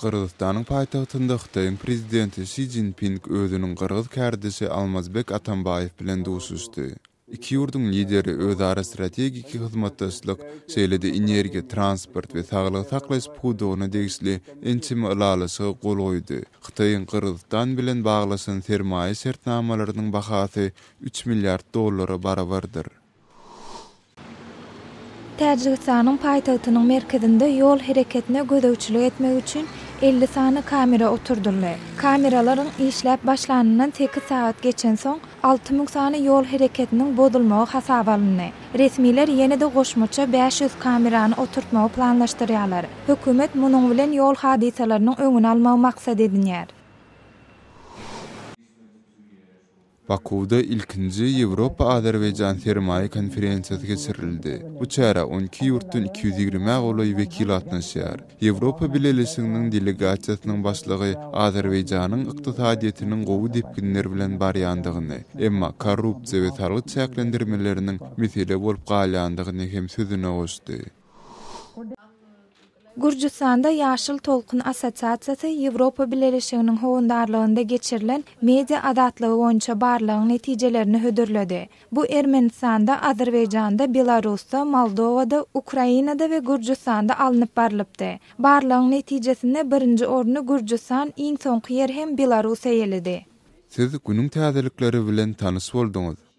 Gyrgyzystanyň paýtagtynda Hytaýyň Prezidenti Şi Szinping özüniň gyrgyz kärdeşi Almazbek Atambaýew bilen duşuşdy. Iki ýurduň Lideri özara strategiki hyzmatdaşlyk, şeýle-de energiýa, transport we saglygy saklaýyş pudagyna degişli ençeme ylalaşyga gol goýdy. Hytaýyň Gyrgyzystan bilen baglaşan sermaýa şertnamalarynyň bahasy üç milliard dollara barabardyr. Täjigistanyň paýtagtynyň merkezinde ýol hereketine gözegçilik etmek üçin 50 sany kamera oturdyldy. Kameralaryň işläp başlanyndan sekiz sagat geçensoň, 6000 sany ýol hereketiniň bozulmagy hasaba alyndy. Resmiler ýene-de goşmaça 500 kamerany oturtmagy planlaşdyrýarlar. Hökümet munuň bilen ýol hadysalarynyň öňüni almagy maksat edinýär. Bakuwda ilkinji Ýewropa-Azerbaýjan sermaýa konferensiýasy geçirildi. Bu çärä 12 ýurtdan 220-ä golaý wekil gatnaşýar. Ýewropa Bileleşiginiň delegasiýasynyň başlygy Azerbaýjanyň ykdysadyýetiniň gowy depginler bilen barýandygyny, emma korrupsiýa we salgyt çäklendirmeleriniň mesele bolup galýandygyny hem sözüne goşdy. Gürjüstanda Ýaşyl tolkun assosiasiýasy Ýewropa Bileleşiginiň howandarlygynda geçirilen media azatlygy boýunça barlagyň netijelerini hödürledi. Bu Ermenistanda, Azerbaýjanda, Belarusda, Moldowada, Ukrainada we Gürjüstanda alnyp barlypdy. Barlagyň netijesinde birinji orny Gürjüstan, iň soňky ýeri hem Belarus eýeledi. Siz günüň täzelikleri bilen tanyş bolduňyz.